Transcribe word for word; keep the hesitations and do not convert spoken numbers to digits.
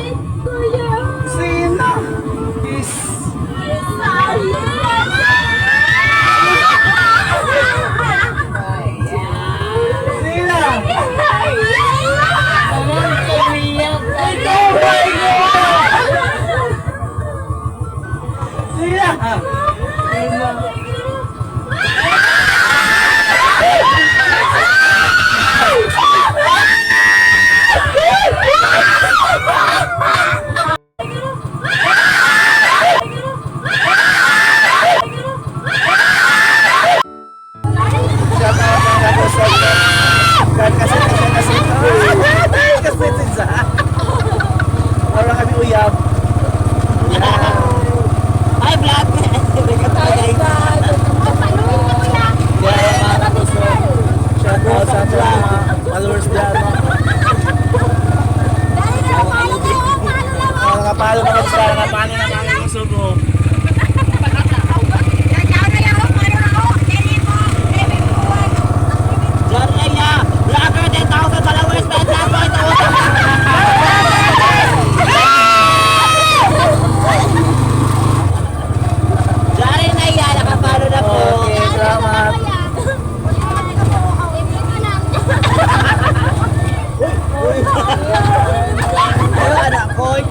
Sino? Is... Sino? Oh my God! Sino? Shout out mga ka-Luzon. Kasi, kasi, kasi, kasi, kasi, wala kami uyab. Hi, vlog! Hi, vlog! Shout out sa ating mga followers dyan. Mga kapalo, mga kapalo, mga kapalo, mga kapalo. Diyan na niya, vlogger, ten thousand followers, ten thousand followers. Diyan na niya, nakapalo na po. Okay, salamat. Uy, uy. Wala na, Koy.